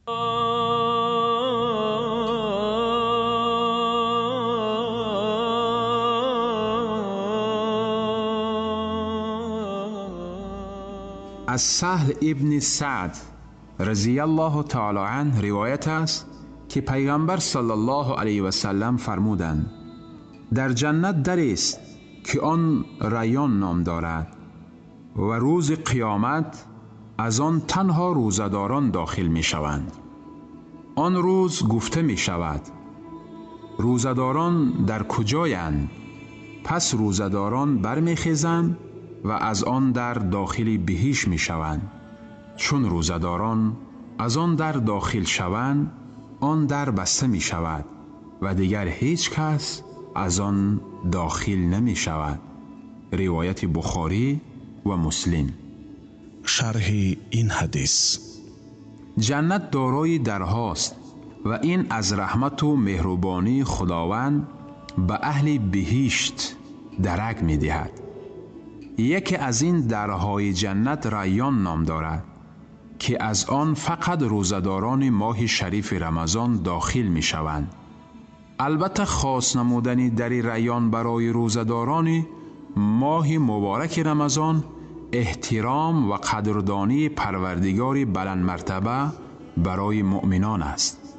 از سهل ابن سعد رضی الله تعالی عنه روایت است که پیغمبر صلی الله علیه و سلم فرمودند: در جنت دری است که آن ریان نام دارد و روز قیامت از آن تنها روزه‌داران داخل می شوند. آن روز گفته می شود: روزه‌داران در کجایند؟ پس روزه‌داران برمیخیزند و از آن در داخل بهشت می شوند. چون روزه‌داران از آن در داخل شوند، آن در بسته می شود و دیگر هیچ کس از آن داخل نمی شود. روایت بخاری و مسلم. شرح این حدیث: جنت دارای درهاست و این از رحمت و مهربانی خداوند به اهل بهشت درک می دهد. یکی از این درهای جنت ریان نام دارد که از آن فقط روزه‌داران ماه شریف رمضان داخل می شوند. البته خاص نمودن در ریان برای روزه‌داران ماه مبارک رمضان احترام و قدردانی پروردگار بلند مرتبه برای مؤمنان است.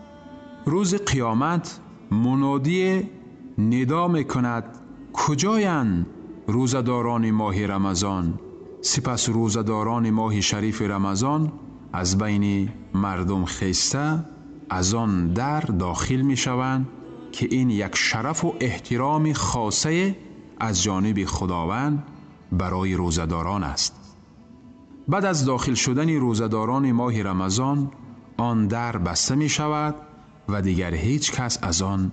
روز قیامت منادی ندا می کند: کجایند روزه‌داران ماه رمضان؟ سپس روزه‌داران ماه شریف رمضان از بین مردم خیسته از آن در داخل می شوند که این یک شرف و احترام خاصه از جانب خداوند برای روزه‌داران است. بعد از داخل شدن روزه‌داران ماه رمضان آن در بسته می شود و دیگر هیچ کس از آن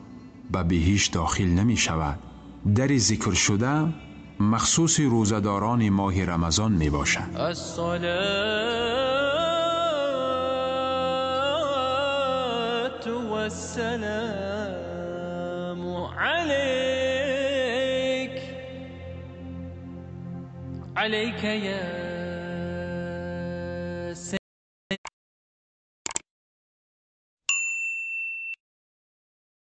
به بهشت داخل نمی شود. در ذکر شده مخصوص روزه‌داران ماه رمضان می باشد. الصلاة والسلام عليك عليك يا